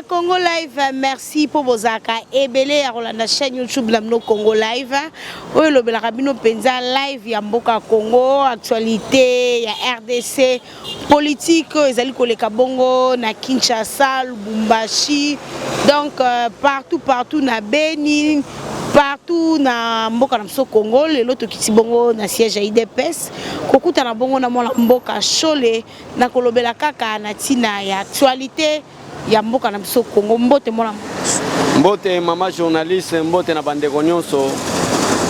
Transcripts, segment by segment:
Ya Congo Live, merci mpo bozalaka ebele ya kolanda chaîne YouTube na bino Congo Live, oyo elobelaka bino mpenza live ya mboka Congo, actualité ya RDC, politique oyo ezali koleka bongo na Kinshasa, Lubumbashi, donc partout partout na Beni, partout na mboka na biso Congo. Lelo tokiti bongo na siège ya UDPS kokutana bongo na mwana mboka Shole na kolobela kaka na ntina ya actualité ya mboka na biso Congo. Mbote, mwana mboka. Mbote, mama journaliste, mbote na bandeko nyonso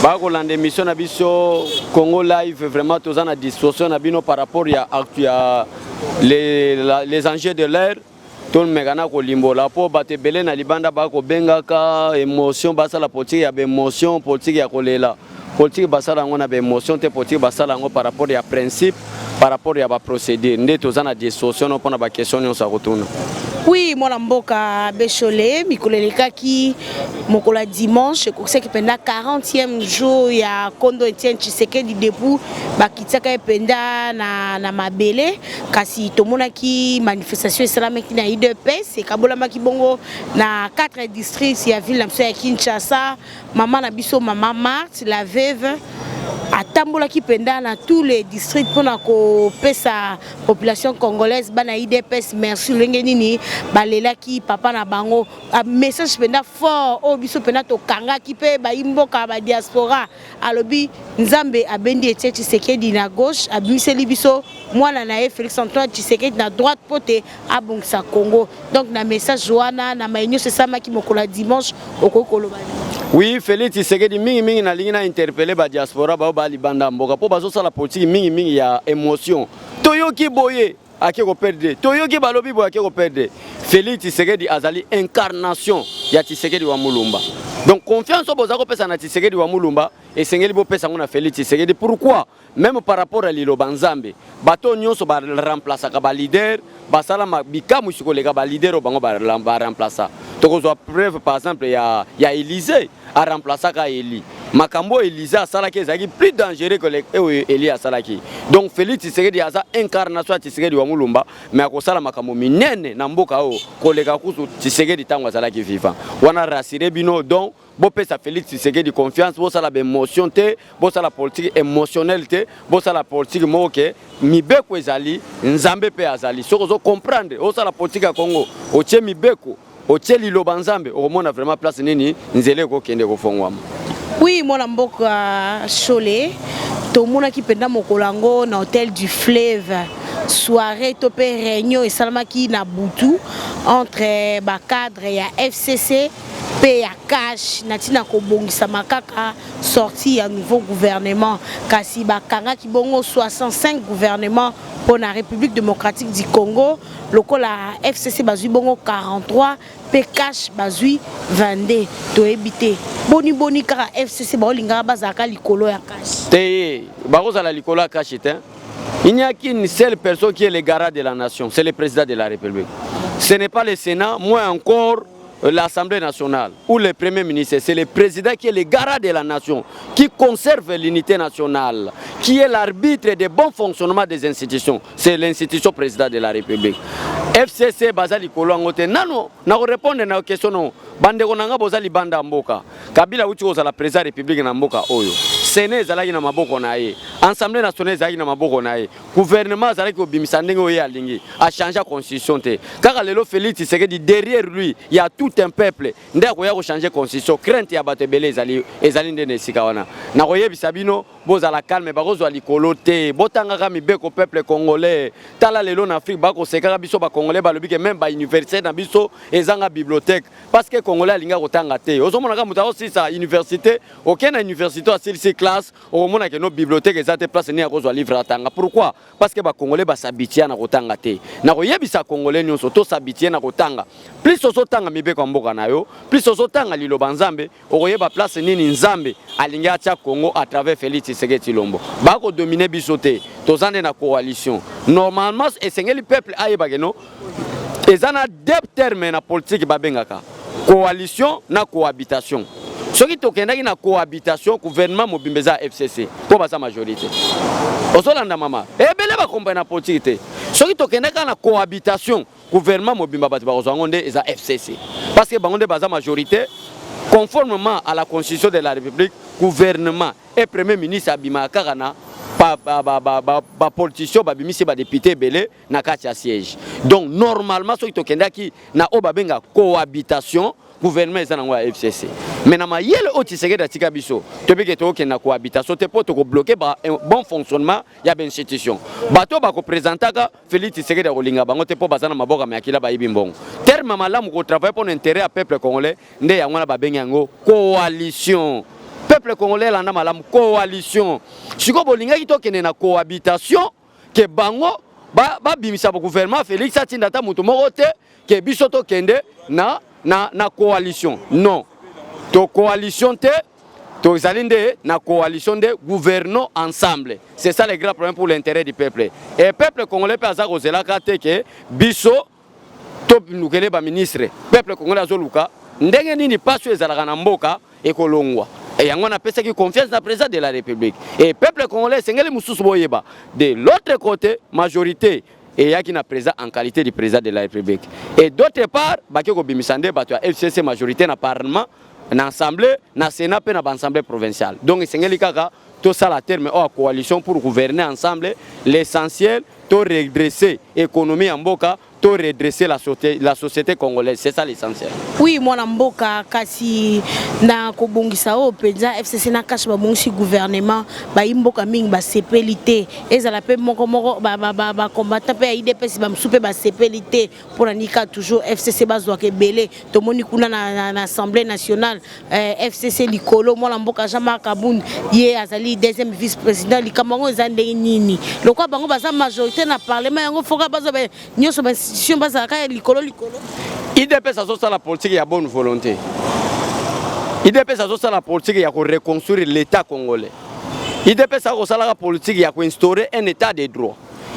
bakolanda émission na biso Congo Live. Vraiment, toza na disposition na bino par rapport ya les enjeux de l'heure. Tomeka na kolimbola mpo bato ebele na libanda bakobengaka émotion, basala politique ya baémotion, politique ya kolela. Politique basala yango na baémotion te, politique basala yango par rapport ya principe, par rapport ya baprocédure. Nde toza na disposition no mpona baquestion nyonso ya kotuna. Oui, mwana mboka Beshole, mikolo elekaki, mokolo ya dimanche ekokisaki mpenza 40e jour ya kondo Etienne Tshisekedi depuis bakitiaka ye mpenza na mabele. Kasi tomonaki manifestation esalamaki na UDPS, ekabolamaki bongo na 4 districts ya ville na biso ya Kinshasa. Mama na biso, mama Marthe la veuve, atambolaki mpenza na tous les districts mpona kopesa population congolaise, bana UDPS, merci lolenge nini balelaki papa na bango. Message mpenza fort oyo biso mpenza tokangaki mpe bayi mboka, badiaspora, alobi Nzambe abendi Etienne Tshisekedi na gauche, abimiseli biso mwana na ye Félix Antoine Tshisekedi na droite mpo te abongisa Congo. Donc na message wana, na mai nyonso esalamaki mokolo ya dimanche, okoki koloba nini? Oui, Félix Tshisekedi, mingimingi nalingi na interpeller badiaspora bao balibanda ya mboka mpo bazosala politike mingimingi ya émotion. Toyoki boye, ake koperdre, toyoki balobi boye, ake koperdre. Félix Tshisekedi azali incarnation ya Tshisekedi wa Mulumba. Donc confiance oyo boza kopesa na Tshisekedi wa Mulumba, esengeli bopesa yango na Félix Tshisekedi. Pourquoi? Même par rapport ya liloba Nzambe, bato nyonso baremplasaka baleader, basala bikamwisi koleka baleader oyo bango baremplaça. Tokozwa preuve par exemple ya Élisée aremplasaka Eli. Makambo oyo Élisée asalaki ezalaki plus dangereux que oyo Eli asalaki. Donc Félix Tshisekedi aza incarnation ya Tshisekedi wa Mulumba, mais akosala makambo minene na mboka oyo koleka kusu Tshisekedi ntango azalaki vivant. Wana rassure bino. Donc bopesa Félix Tshisekedi confiance, bosala baémotion te, bosala politique émotionnelle te, bosala politique moko ke mibeko ezali, Nzambe mpe azali. Soki ozocomprendre, osala politique ya Congo, otie mibeko, otie liloba Nzambe, okomona vraiment place nini nzela ekokende kofongwama. Oui, mwana mboka Shole, tomonaki mpenza mokolo yango na Hôtel du Fleuve, soirée to mpe réunion esalamaki na butu entre bacadre ya FCC mpe ya CACH na ntina kobongisama kaka sortie ya nouveau gouvernement. Kasi bakangaki bongo 65 gouvernement mpo na République démocratique du Congo. Lokola FCC bazwi bongo 43 mpe CACH bazwi 22, toyebi te boni boni kaka FCC baolingaka bazalaka likolo ya CACH. Te, bakozala likolo ya CACH te. Il n'y a qu'une seule personne qui est le garant de la nation, c'est le président de la République. Ce n'est pas le Sénat, moins encore l'Assemblée nationale ou le Premier ministre. C'est le président qui est le garant de la nation, qui conserve l'unité nationale, qui est l'arbitre des bon fonctionnement des institutions. C'est l'institution président de la République. FCC baza likolo yango te. Nano na korépondre na question no, bandeko na nga boza libanda ya mboka, Kabila auti kozala président ya République na mboka oyo. Sénat ezalaki na maboko na ye, Assemblée nationale ezalaki na maboko na ye, gouvernement azalaki kobimisa ndenge oyo ye alingi, achange constitution te. Kaka lelo Félix Tshisekedi, derrière lui il y a tout un peuple, nde akoya kochange constitution. Crainte ya bato ebele ezali nde na esika wana. Nakoyebisa bino, bozala calme, bakozwa likolo te. Botangaka mibeko, peuple congolais. Tala lelo na Afrique bakosekaka biso bacongolais, balobi ke même bauniversité na biso ezanga bibliothèque parce que Congolais alinga kotanga te. Ozomonaka moto akosilisa université, okei na université, asilisi classe, okomona ke no, bibliothèque eza te, place nini akozwa livre atanga? Pourquoi? Parce que bacongolais bas'habituer na kotanga te. Nakoyebisa Congolais nyonso, tos'habituer na kotanga. Plus ozotanga mibeko ya mboka na yo, plus ozotanga liloba Nzambe, okoyeba place nini Nzambe alingi atia Congo à travers Félix Tshisekedi Tshilombo. Bakodomine biso te, toza nde na coalition. Normalement esengeli peuple ayeba ke no, eza na deux terme na politique babengaka coalition na cohabitation. Soki tokendaki na cohabitation, gouvernement mobimba eza FCC mpo baza majorité. Ozolanda, mama? Ebele bakompane na politique te. Soki tokendaki kaka na cohabitation, Gouvernement mobimba, bato bakozwa yango nde eza FCC, parce que bango nde baza majorité conformément à la Constitution de la République. Gouvernement et Premier ministre abimaka kaka na bapoliticien babimisi badéputé ebele na kati ya siège. Donc normalement, soki tokendaki na oyo babenga cohabitation, gouvernement eza nango ya FCC. Mais na mayele oyo Tshisekedi atika biso, toyebi ke tokokende na cohabitation te, mpo tokobloquer ba bon fonctionnement ya bainstitution. Bato bakoprésentaka Félix Tshisekedi akolinga bango te, mpo baza na maboko ya makila, bayibi mbongo. Terme malamu kotravailler mpo na intérêt ya peuple congolais nde yango wana babengi yango coalition. Peuple congolais, elanda malamu, coalition. Sikoyo bolingaki tokende na cohabitation, ke bango babimisa ba gouvernement, Félix atinda ata moto moko te, ke biso tokende na coalition. Non, to coalition te, tozali nde na coalition nde gouvernons ensemble. C'est ça le grand problème pour l'intérêt du peuple. Et peuple congolais mpe aza kozelaka te ke biso tolukele baministre. Peuple congolais azoluka ndenge nini mpasi oyo ezalaka na mboka ekolongwa. E yango wana apesaki confiance na président de la République. Et peuple congolais, esengeli mosusu boyeba, de l'autre côté, majorité eyaki na président en qualité du président de la République, et d'autre part bake kobimisa nde bato ya FCC majorité na Parlement, na Assemblée, na Sénat mpe na baassemblée provinciale. Donc esengeli kaka tosala terme oyo ya coalition pour gouverner ensemble. L'essentiel, to redresser économie ya mboka, to redresser la société congolaise, c'est ça l'essentiel. Oui, mwana mboka, kasi na kobongisa oyo mpenza FCC na CACH babongisi gouvernement, bayi mboka mingi basepeli te. Ezala mpe moko moko bacombattant mpe ya UDPS, bamosusu mpe basepeli te. Mpona nika toujours FCC bazwaka ebele. Tomoni kuna na Assemblée nationale, FCC likolo, mwana mboka Jean-Marc Kabund ye azali deuxième vice président. Likambo yango eza ndenge nini? Lokola bango baza majorité na Parlement, yango foka bazwa nyonso, bainstitution bazalaka ya likolo likolo. UDPS azosala politique ya bonne volonté. UDPS azosala politique ya koreconstruire l'État congolais. UDPS akosalaka politique ya koinstaurer un État de droit.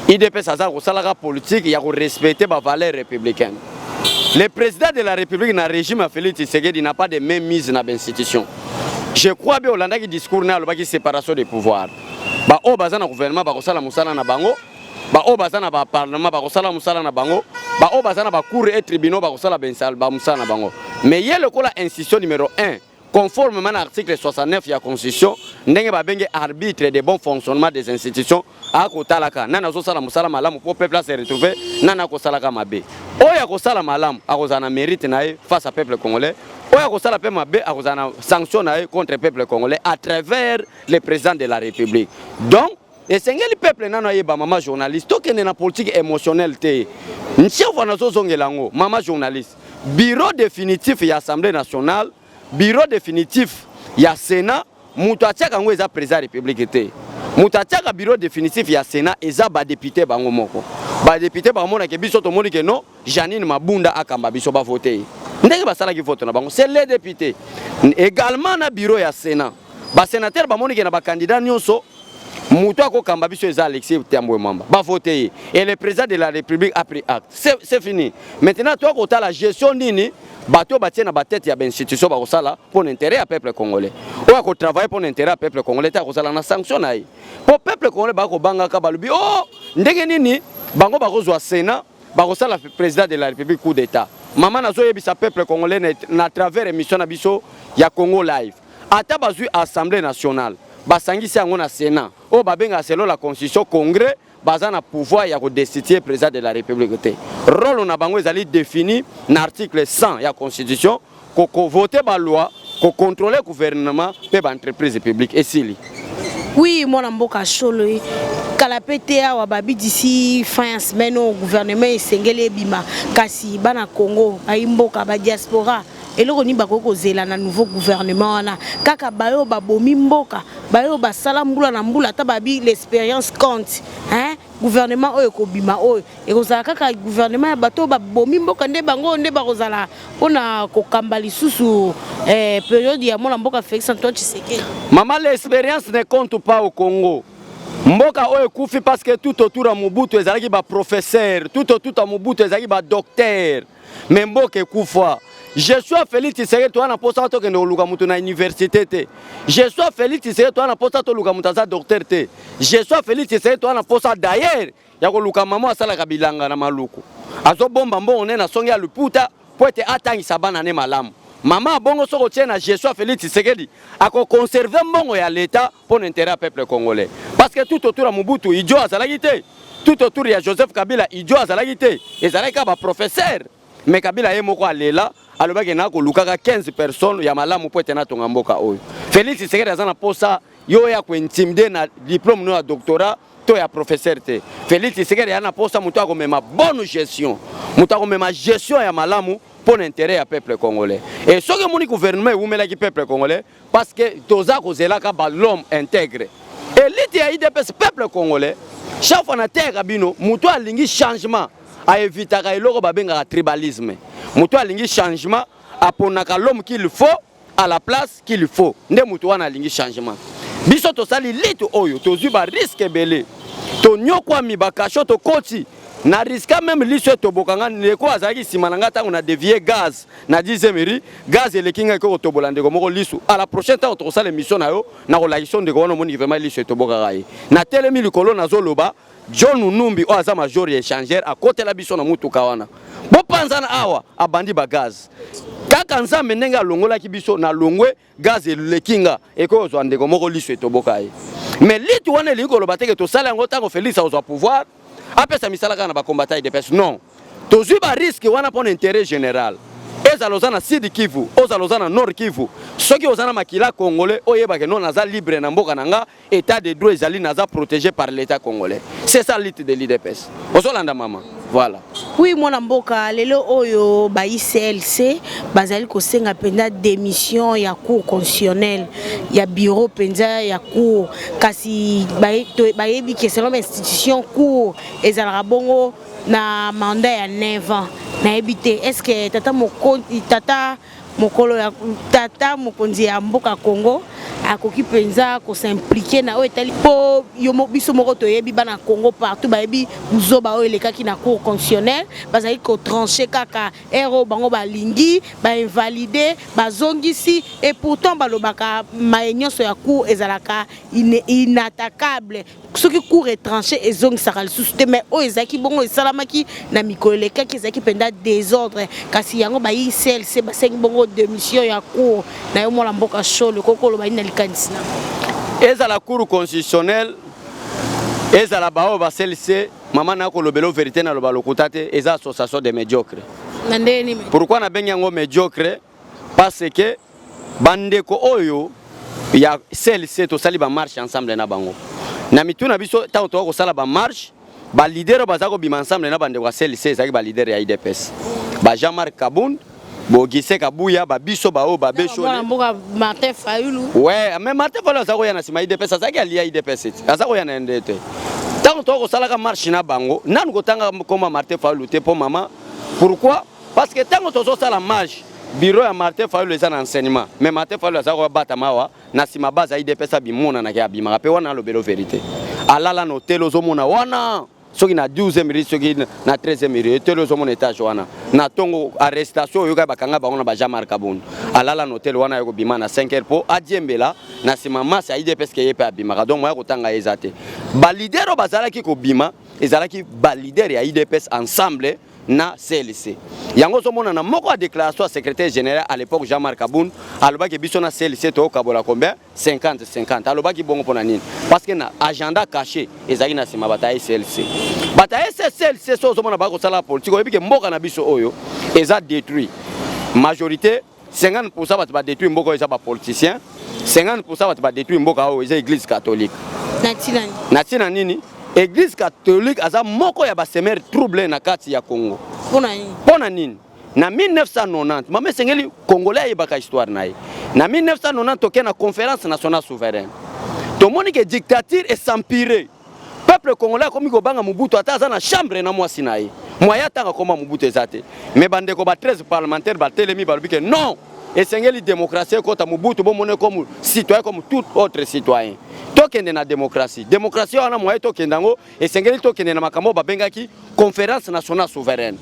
UDPS aza kosalaka politique ya korespecter bavaleur républicaine. Le président de la République na régime ya Félix Tshisekedi n'a pas de mainmise na bainstitution. Je crois bien olandaki discours na, alobaki séparation de pouvoir. Baoyo baza na gouvernement bakosala mosala na bango, baoyo baza na baparlement bakosala mosala na bango, baoyo baza na bacour et tribunaux bakosala bamosala na bango. Mais ye lokola institution numéro 1, conformément à l'article 69 ya Constitution, ndenge babengi arbitre de bon fonctionnement des institutions, akotalaka nani azosala mosala malamu mpo peuple ase retrouve, nani akosalaka mabe. Oyo akosala malamu akozala na mérite na ye face à peuple congolais, oyo akosala mpe mabe akozala na sanction na ye contre peuple congolais à travers le président de la République. Donc esengeli peuple nano ayeba. Mama journaliste, tokende na politique émotionnelle te. Ntiova nazozongela yango, mama journaliste, bureau définitif ya Assemblée nationale, bureau définitif ya Sénat, moto atiaka yango eza président ya République te. Moto atiaka bureau définitif ya Sénat eza badéputé bango moko. Badéputé bamonake biso tomoni ke non, Janine Mabunda akamba biso, bavote ye ndenge basalaki vote na bango, c'est les députés. Également na bureau ya Sénat, basénateur bamoni ke na bacandidat nyonso, moto akokamba biso eza Alexis Thambwe Mwamba, bavote ye, et le président de la République a pris acte. C'est fini. Maintenant toya kotala gestion nini bato batie na batete ya bainstitution bakosala mpo na intérêt ya peuple congolais. Oyo akotravailler mpo na intérêt ya peuple congolais te, akozala na sanction na ye, mpo peuple congolais bakobangaka, balobi: "O oh, ndenge nini bango bakozwa Sénat, bakosala président de la République coup d'état?" Mama, nazoyebisa peuple congolais na travers émission na biso ya Congo Live, ata bazwi Assemblée nationale, basangisi yango na Sénat, oyo babengaka selon la Constitution congrès, baza na pouvoir ya kodestituer président de la République te. Rôle na bango ezali défini na article 100 ya Constitution: kovoter baloi, kocontrôler gouvernement mpe baentreprise publique. Esili. Oui, mwana mboka Shole, kala mpe te awa babi d'ici fin ya semaine oyo gouvernement esengeli ebima. Kasi bana Congo, bayi mboka, badiaspora, eloko nini bakoki kozela na nouveau gouvernement wana? Kaka bayo babomi mboka, bayo basala mbula na mbula, ata babi l'expérience compte, hein? Gouvernement oyo ekobima oyo ekozala kaka gouvernement ya bato oyo babomi mboka nde bango nde bakozala mpona kokamba lisusu période ya mwana mboka Félix Antoine Tshisekedi? Mama, l'expérience ne compte pas au Congo. Mboka oyo ekufi parce que tout autour ya Mobutu ezalaki baprofesseur, tout autour ya Mobutu ezalaki badocteur, mais mboka ekufa. Gestion ya Félix Tshisekedi, toza na mposa tokende koluka moto na université te. Gestion ya Félix Tshisekedi, toza na mposa toluka moto aza docteur te. Gestion ya Félix Tshisekedi, toza na mposa d'ailleurs ya koluka mama asalaka bilanga na Maluku, Azobomba mbongo ne na songe ya luputa mpo ete atangisa bana ne malamu. Mama abongo soki otie na gestion ya Felix Tshisekedi akoconserve mbongo ya l'État mpo na intérêt ya peuple congolais. Parce que tout autour ya Mobutu idiot azalaki te, tout autour ya Joseph Kabila idiot azalaki te, ezalaki kaka ba professeur. Mais Kabila ye moko alela, alobaki na kolukaka 15 personnes ya malamu mpo ete natonga mboka oyo. Felix Tshisekedi aza na posa yo ya kointimider na diplôme no ya doctorat to ya professeur te. Felix Tshisekedi aza na posa moto akomema bonne gestion, moto akomema gestion ya malamu mpo na intérêt ya peuple congolais. Et soki omoni gouvernement ewumelaki peuple congolais, parce que toza kozelaka ba l'homme intègre, élite ya UDPS. Peuple congolais, chaque fois na terre bino, moto alingi changement aevitaka eloko babengaka tribalisme. Moto alingi changement aponaka l'homme qu'il faut à la place qu'il faut. Nde moto wana alingi changement. Biso tosali lutte oyo, tozwi barisque ebele, tonyokwami, bacachots, tokoti na risque, même liso etobokanga. Ndeko azalaki nsima na ngai ntango na dévier gaz na 10e rue, gaz eleki ngai, ekoki kotobola ndeko moko lisu. À la prochaine, ntango tokosala émission na yo, nakolakisa ndeko wana. Omoni vraiment liso etobokaka ye. Natelemi likolo, nazoloba, John Numbi oyo aza major ya échangeur akotela biso na mutuka wana, bopanzana awa, abandi bagaz kaka. Nzambe ndenge alongolaki biso na longwe, gaz eleki nga, ekoki kozwa ndeko moko liso etoboka ye. Mais lutte wana elingi koloba teke tosala yango ntango Félix akozwa pouvoir, apesa misala kaka na bacombattants UDPS. Non, tozwi barisque wana mpo na intérêt général. Ezala oza na Sud Kivu, ozala oza na Nord Kivu, soki oza na makila congolais, oyebake non, naza libre na mboka na nga, état de droit ezali, naza protégé par l'état congolais. C'est ça lutte de l'UDPS. Ozolanda, mama? Voilà. Oui, mwana mboka, lelo oyo ba UCLC bazali kosenga mpenza démission ya Cour constitutionnelle, ya bureau mpenza ya cour. Kasi bayebi ke selon institution, cour ezalaka bongo na mandat ya 9 ans. Nayebi te, est ce que tata mokonzi, tata mokolo ya tata mokonzi ya mboka Congo akoki mpenza kos'impliquer na oyo etali, mpo yo biso moko toyebi, bana Congo partout bayebi buzoba oyo elekaki na Cour constitutionnelle? Bazali kotrancher kaka ere oyo bango balingi, bainvalider, bazongisi. Et pourtant balobaka maye nyonso ya cour ezalaka inattaquable. Soki cour etrancher, ezongisaka lisusu te. Mais oyo ezalaki bongo esalamaki na mikolo elekaki, ezalaki mpenza désordre. Kasi yango ba UCLC basengi bongo démission ya cour. Na yo, mwana mboka Shole, koko oloba nini na likanisi na Ezala Cour constitutionnelle, ezala baoyo baCLC, mama, na kolobela vérité, naloba lokuta te, eza association de médiocre. Na ndenge nini? Pourquoi nabengi yango médiocre? Parce que bandeko oyo ya CLC, tosali bamarche ensemble na bango. Na mitu na biso, ntango toka kosala bamarche, baleader oyo baza kobima ensemble na bandeko ya CLC ezalaki baleader ya UDPS, ba Jean-Marc Kabund, Bogise Kabuya, babiso baoyo. Babeshole mboka Martin Fayulu. Ouais, mais Martin Fayulu aza koya na nsima UDPS, azalaki alia UDPS ti aza koya na nde te. Ntango toka kosalaka marche na bango, nanu kotanga koma Martin Fayulu te. Mpo mama, pourquoi? Parce que ntango tozosala marche, bureau ya Martin Fayulu eza na enseignement, mais Martin Fayulu aza kobatama awa na nsima base ya UDPS. Abimonanaki, abimaka mpe wana, alobela vérité, alala na hotel ozomona wana, soki na 12e rue, soki na 13e rue, hotel ozomona étage wana. Na ntongo arrestation oyoka, bakanga bango na ba Jean-Marc Kabund. Alala na hotel wana, aye kobima na 5 heures mpo adiembela na nsima masi ya UDPS ke ye mpe abimaka. Donc moya kotanga ye eza te. Baleader oyo bazalaki kobima ezalaki baleader ya UDPS ensemble na CLC. Yango ozomona na moko ya déclaration ya secrétaire général à l'époque, Jean-Marc Kabund, alobaki biso na CLC tokokabola combien? 50 50. Alobaki bongo mpona nini? Parce que na agenda caché ezalaki na nsima. Bato ya CLC, bato ya CLC, so ozomona bakosala politique, oyebi ke mboka na biso oyo eza détruit. Majorité 50 bato badétruire mboka oyo eza bapoliticien, 50 bato badétruire mboka oyo eza Église catholique. Na ntina nini? Na ntina nini? Église catholique aza moko ya basemeurs trouble na kati ya Congo. Mpona nini? Mpo na nini? Na 1990, mama, esengeli congolais ayebaka histoire na ye. Na 1990, tokei na Conférence nationale souveraine, tomoni ke dictature es'empirer. Peuple congolais akomi kobanga Mobutu, ata aza na chambre na mwasi na ye, moyen atanga koma Mobutu eza te. Mais bandeko ba 13 parlementaire batelemi, balobi ke non, esengeli démocratie ekɔta. Mobutu bomone comme citoyen, comme tout autre citoyen. Tokende na démocratie. Démocratie wana, moyen tokende yango, esengeli tokende na makambo oyo babengaki Conférence nationale souveraine.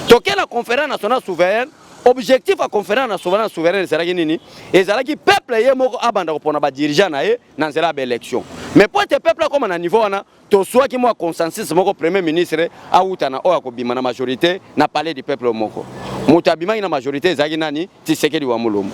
Tokende na Conférence nationale souveraine. Objectif ya Conférence nationale souveraine ezalaki nini? Ezalaki peuple ye moko abanda kopona badirigeant na ye na nzela ya baélection. Mais po ete peuple akóma na niveau wana, toswaki mwa consensus moko: premier ministre awuta na oyo akobima na majorité na Palais du peuple moko. Moto abimaki na majorité ezalaki nani? Tshisekedi wa Mulumba.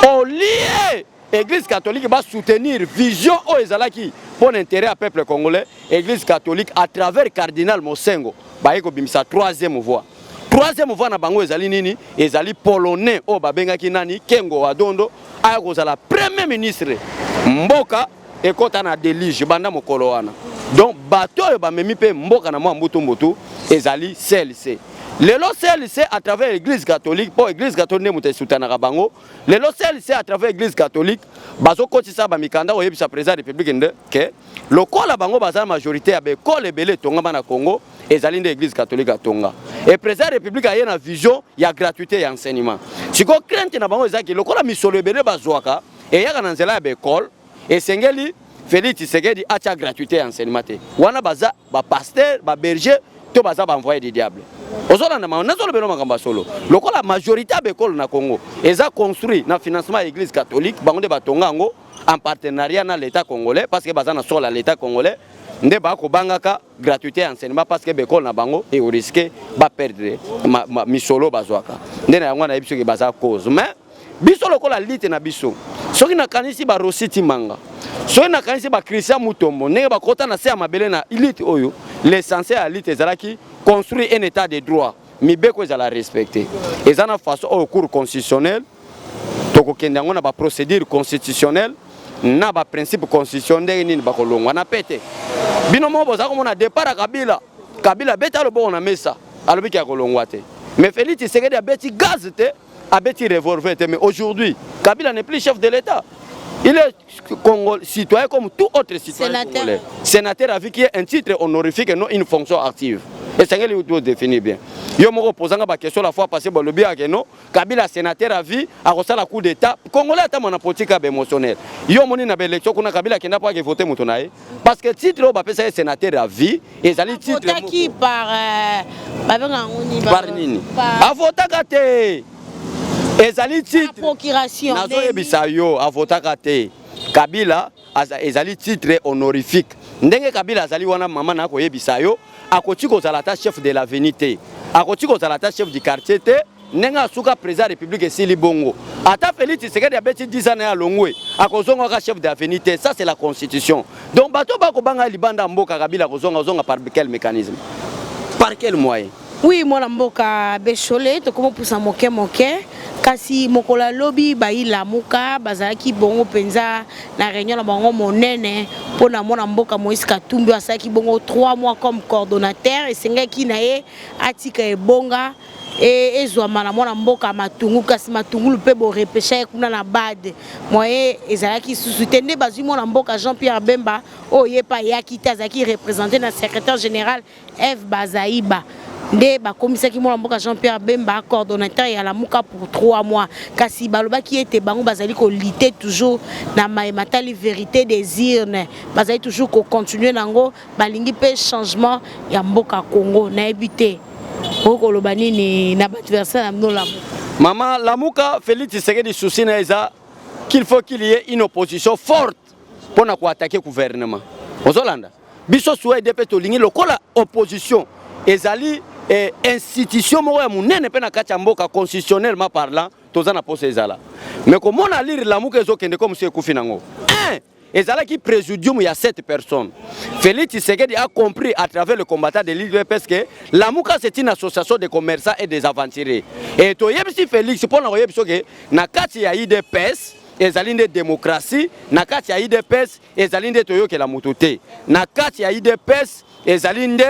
Au lieu Église catholique basoutenir vision oyo ezalaki mpo na intérêt ya peuple congolais, Église catholique à travers cardinal Mosengo baye kobimisa troisième voie. Troisième voie na bango ezali nini? Ezali Polonais oyo babengaki nani? Kengo Wadondo, aya kozala premier ministre. Mboka ekɔta na déluge banda mokolo wana. Donc bato oyo bamemi mpe mboka na mwa mbutu-mbutu ezali CLC. Lelo CLC à travers Église catholique, mpo Église catholique nde moto esutanaka bango. Lelo CLC à travers Église catholique bazokotisa bamikanda koyebisa président ya République nde ke lokola bango baza na majorité ya baekole ebele etongama na Congo, ezali nde Église catholique atonga, e président ya République aye na vision ya gratuité ya enseignement. Sikoyo crainte na bango ezalaki lokola misolo ebele bazwaka eyaka na nzela ya baekole, esengeli Félix Tshisekedi atia gratuité ya enseignement te. Wana baza bapasteur, baberger to baza baenvoyé du diable. Ozolanda mama, nazolobela makambo ya solo. Lokola majorité ya baekole na Congo eza construit na financement ya Église catholique, bango nde batonga yango en partenariat na l'État congolais, parce que baza na sol ya l'État congolais, nde bakobangaka gratuité ya enseignement, parce que baekole na bango ekorisquer baperdre misolo bazwaka. Nde na yango nayebi soki baza cause. Mais biso lokola lutte na biso, soki nakanisi baRossy Tshimanga, soki nakanisi baChristian Mutombo, ndenge bakota na se ya mabele na lutte oyo, l'essentiel ya lutte ezalaki construire un état de droit, mibeko ezala respecté. Eza na façon oyo Cour constitutionnelle tokokende yango na baprocédure constitutionnelle, na baprincipe constitution, ndenge nini bakolongwa na pe te. Bino moko boza komona départ ya Kabila. Kabila abeti loboko na mesa, alobiki ya kolongwa te, mais Félix Tshisekedi abeti gaz te, abeti revolver te. Mais aujourd'hui Kabila n'est plus chef de l'État, il est Congo, citoyen comme tout autre citoyen. Sénateur. Congolais, sénateur à vie, qui est un titre honorifique et non une fonction active. Esengeli définir bien. Yo moko posanga baquestion la fois passée, balobi ake non, Kabila sénateur à vie, akosala coup d'état. Congolais ata mwana politique abe émotionnel. Yo moni na baélection kuna, Kabila akenda mpo ake vote moto na ye, parce que titre oyo bapesa ye, sénateur à vie, ezali titre Avotaki par babenga yango nini? Par nini? Avotaka te, ezali titre. Procuration. Nazoyebisa yo, avotaka te Kabila. Ezali titre honorifique. Ndenge Kabila azali wana, mama, na koyebisa yo, akoki kozala ata chef de l'avenue te, akoki kozala ata chef du quartier te. Ndenge asuka président ya République, esili bongo. Ata Félix Tshisekedi abeti 10 ans na ye, alongwe, akozongaka chef d'avenue te. Ça, c'est la constitution. Donc bato bakobanga libanda ya mboka, Kabila akozonga, ozonga par quel mécanisme, par quel moyen? Oui, mwana mboka Beshole, tokomopusa moke moke. Kasi mokolo alobi bayilamuka bazalaki bongo mpenza na réunion na bango monene mpona mwana mboka Moïse Katumbi oyo asalaki bongo 3 mois comme coordonnateur. Esengaki na ye atika ebonga ezwama na mwana mboka Matungulu, kasi Matungulu mpe borepesha ye kuna na bade moyen ezalaki susu te. Nde bazwi mwana mboka Jean Pierre Bemba oyo ye mpe ayaki te, azalaki représenté na secrétaire général Eve Bazaiba. Nde bakomisaki mwana mboka Jean Pierre Bemba coordonnateur ya Lamuka pour 3 mois. Kasi balobaki ete bango bazali kolutter toujours na mayema tali vérité des urnes, bazali toujours kocontinue nango, balingi mpe changement ya mboka Congo. Nayebi te okoloba nini na baadversaire na bino Lamuka. Mama, Lamuka, Félix Tshisekedi, souci na eza qu'il faut qu'il y ait une opposition forte mpona koattaquer gouvernement. Ozolanda biso suwa mpe tolingi lokola opposition ezali institution moko ya monene mpe na kati ya mboka. Constitutionnellement parlant, toza na posa ezala. Mais komona lire Lamuka ezokende comme si ekufi nango, un ezalaki présidium ya 7 personnes. Félix Tshisekedi a compris à travers le combattant de l'UDPS que Lamuka, c'est une association de commerçants et des aventuriers. Et toyebisi Félix mpona koyebi soki na kati ya UDPS ezali nde démocratie, na kati ya UDPS ezali nde toyokela moto te, na kati ya UDPS ezali nde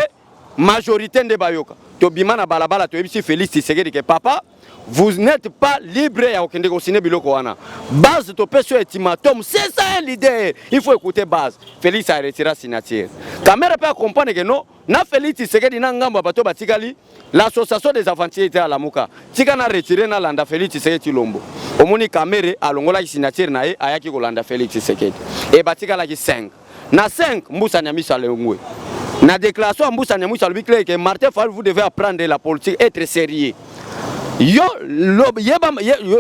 majorité nde bayoka. Tobima na balabala, toyebisi Félix Tshisekedi ke papa, vous n'êtes pas libre ya kokende kosigner biloko wana. Base topesi yo ultimatum. C'est ça un leader, il faut écouter base. Félix a retiré signature. Kamerhe mpe acomprendre ke non, na Félix Tshisekedi na ngambo ya bato batikali l'association des aventuriers te ya Lamuka, tika na retire, nalanda Félix Tshisekedi Tshilombo. Omoni, Kamerhe alongolaki signature na ye, ayaki kolanda Félix Tshisekedi e batikalaki 5 na 5. Mbusa Nyamwisi alongwe. Na déclaration ya Mbusa Nyamwisi, alobi clair ke Martin Fayulu, vous devez apprendre la politique, être sérieux. Yo yeba,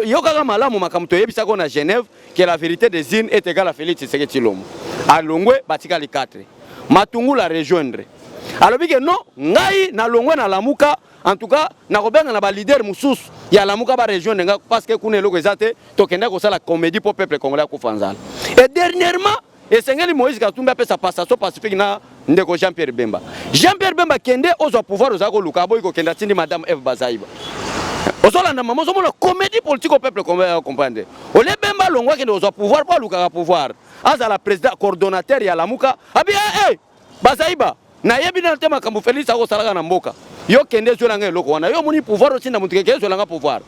yokaka malamu makambo toyebisaka na Genève que la vérité des urnes est égale à Félix Tshisekedi Tshilombo. Alongwe, batikali 4. Matungulu a rejoindre. Alobi ke non, ngai nalongwe na Lamuka, en tout cas nakobenga na ba leader mosusu ya Lamuka ba rejoindre nga parce que kuna eloko eza te, tokende kosala comédie po peuple congolais akufa nzala. Et dernièrement, esengeli Moïse Katumbi apesa passation pacifique na ndeko Jean-Pierre Bemba. Jean-Pierre Bemba, kende ozwa pouvoir ozala koluka, aboyi kokende, atindi madame Eve Bazaiba. Ozolanda mama, ozomona comédie politique au peuple congolais comprendre. Ole Bemba longwa, akende kozwa pouvoir mpo alukaka pouvoir, azala président coordonnateur ya Lamuka. Abi eh, eh, Bazaiba, nayebi nano te makambo Félix akosalaka na mboka. Yo kende ezwelanga eloko wana. Yo omoni pouvoir, otinda moto keke ezwelanga pouvoir.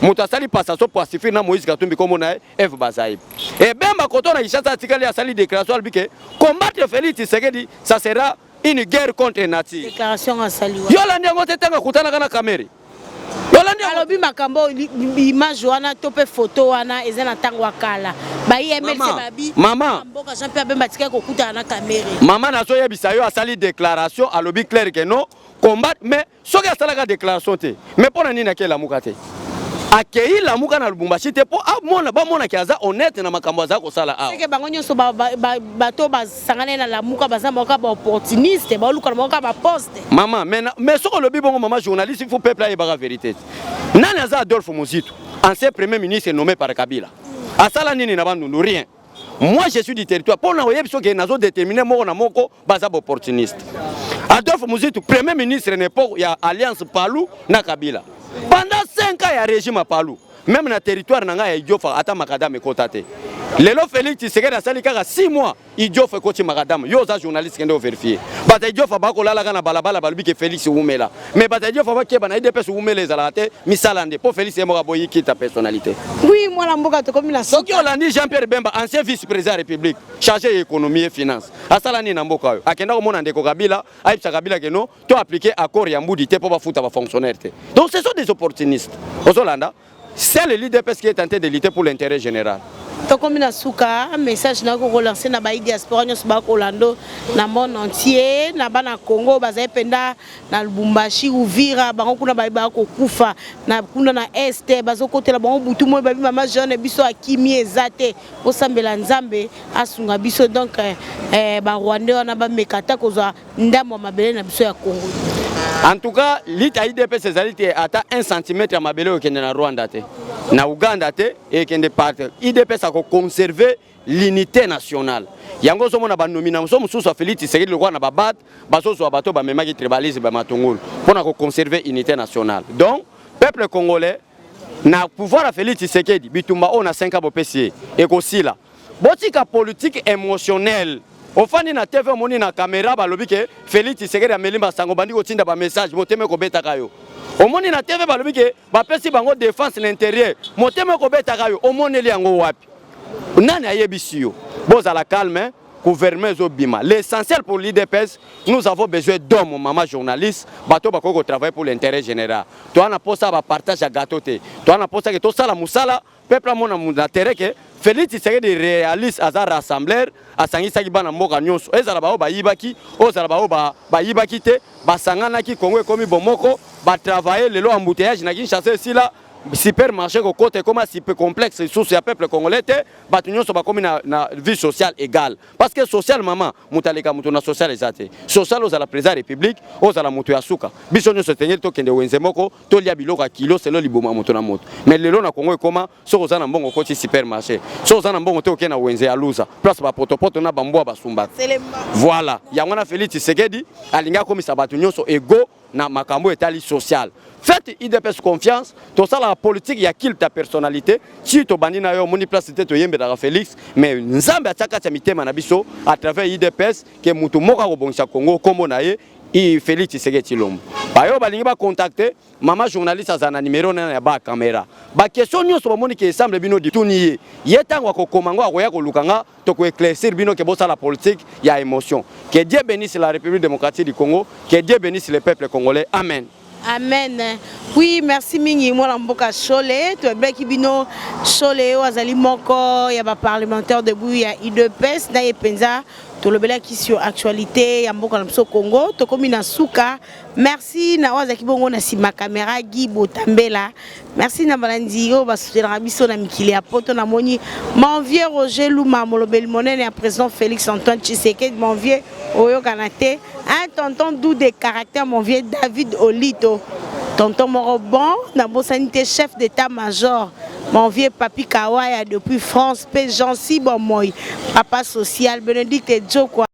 Moto asali passation pacifique na Moïse Katumbi, kombo na ye Eve Bazaiba. Ebemba koto na Kinshasa atikali, asali déclaration, alobi ke combattre Félix Tshisekedi, ça sera une guerre contre nature. Déclaration asali wa? Yo olandi yango te? Ntango akutanaka na Kamerhe, yolandi alobi makambo oyo, image wana to mpe photo wana eza na ntango ya kala. Bayi MLC babi mama mboka Jean Pierre Bemba atikali kokutana na Kamerhe. Mama, nazoyebisa yo, asali déclaration, alobi clair ke non combat. Mais soki asalaka déclaration te, mais mpo na nini akei Lamuka te? Akei Lamuka na Lubumbashi te mpo amona, bamonaki aza honnête na makambo aza kosala awa. Seke bango nyonso bato basangani na Lamuka baza bango kaka baopportuniste, baoluka na bango kaka baposte. Mama, mais soki olobi bongo, mama journaliste, il faut peuple ayebaka vérité te. Nani aza Adolphe Muzito? Ancien premier ministre nommé par Kabila. Asala nini na Bandundu? Rien. Moi, je suis du territoire. Mpo na oyebi soki nazodétermine moko na moko baza baopportuniste. Adolphe Muzito, premier ministre na époque ya alliance Palu na Kabila, pendant 5 ans ya régime ya Palu, même na territoire na ngai ya Idiofa, ata macadam ekota te. Lelo Félix Tshisekedi asali kaka 6 mois, Idiofa ekoti macadam. Yo oza journaliste, kende ovérifie. Bato ya Idiofa bakolalaka na balabala, balobi ke Félix wumela. Mais bato ya Idiofa bakeba na UDPS, wumela ezalaka te, misala nde, mpo Félix ye moko aboyi kita personnalité. Oui, mwana mboka, tokomi na Soki olandi Jean Pierre Bemba, ancien vice président ya République chargé ya économie et finance, asala nini na mboka oyo? Akenda komona ndeko Kabila, ayebisa Kabila ke non, to appliquer accord ya Mbudi te mpo bafuta bafonctionnaire te. Donc ce sont des opportunistes. Ozolanda, c'est le l'UDPS qui est tenté de lutter pour l'intérêt général. Tokomi na suka. Message na kokolancer na bayi diaspora nyonso bakolando na monde entier, na bana Congo bazali mpenza na Lubumbashi, Uvira, bango kuna bayi bakokufa na kuna na Est, bazokotela bango butu moi. Babi mama jeune biso akimi eza te, osambela Nzambe asunga biso. Donc barwandais wana bameka ata kozwa ndambo ya mabele na biso ya Congo. En tout cas, lita UDPS ezali te. Ata 1 cm ya mabele oyo ekende na Rwanda te, na Uganda te, ekende parte. UDPS akoconserve l'unité nationale. Yango ozomona banomination mosusu ya Félix Tshisekedi lokola na babat, bazozwa bato bamemaki tribalisme, bamatungulu, mpona koconserve unité nationale. Donc peuple congolais, na pouvoir ya Félix Tshisekedi, bitumba oyo na 5 ans bopesi ye ekosila. Botika politique émotionnelle. Ofandi na TV, omoni na caméra balobi ke Félix Tshisekedi ameli masango, bandi kotinda bamessage, motema ekobetaka yo. Omoni na TV balobi ke bapesi bango défense na intérieur, motema ekobetaka yo. Omoneli yango wapi? Nani ayebisi yo? Bozala calme, gouvernement ezobima. L'essentiel pour l'UDPS, nous avons besoin d'hommes, mama journaliste, bato bakoki kotravailler pour l'intérêt général. Toa na posa bapartage ya gâteau te. Toa na posa ke tosala mosala, peuple amona na terrain ke Félix Tshisekedi réaliste, aza rassembleur, asangisaki bana mboka nyonso, ezala baoyo bayibaki, ozala baoyo bayibaki te, basanganaki, Kongo ekomi bomoko, batravaille. Lelo embouteillage na Kinshasa esila, supermarché kokota ekoma super complexe lisusu ya peuple congolais te. Bato nyonso bakomi na vie sociale égale, parce que social, mama, moto aleka moto na social eza te. Social, ozala président ya République, ozala moto ya suka, biso nyonso etengeli tokende wenze moko, tolia biloko ya kilo selo liboma moto na moto. Mais lelo na Kongo ekoma soki oza na mbongo okoti supermarché, soki oza na mbongo te okei na wenze ya Luza, place bapotopoto na bambwa basumbaka. Voilà, yango wana Félix Tshisekedi alingi akomisa bato nyonso ego na makambo etali social. Faites UDPS confiance. Tosalaka politique ya culte ya personnalité ti tobandi na yo, omoni place te toyembelaka Félix, mais Nzambe atia kati ya mitema na biso à travers UDPS ke motu moko akobongisa Congo, nkombo na ye Félix Tshisekedi Tshilombo. Bayo balingi bacontacte mama journaliste, azala na numero nana ya bacaméra. Baquestion nyonso bamoni ke esemble bino, tuni ye. Ye ntango akokoma ngo, akoya koluka nga, tokoéclaircir bino ke bosala politique ya émotion. Que Dieu bénisse la République démocratique du Congo, que Dieu bénisse le peuple congolais. Amen. Amen. Oui, merci mingi, mwana mboka Shole. Toyebaki bino Shole oyo azali moko ya baparlementaire debout ya UDPS na ye mpenza. Tolobelaki sur actualité ya mboka na biso Congo. Tokomi na suka. Merci na oyo azalaki bongo na nsima caméra, Guy Botambela. Merci na balandi oyo basutenaka biso na mikili ya poto. Namoni mon vieux Roger Luma, molobeli monene ya président Félix Antoine Tshisekedi. Mon vieux, oyokana te, un tonton doux de caractère, mon vieux David Olito, tonton moko bon. Nabosani te chef d'état major, mon vieux Papi Kawaya depuis France, mpe Jansi Bomoi, papa social Bénédicte Djokwa.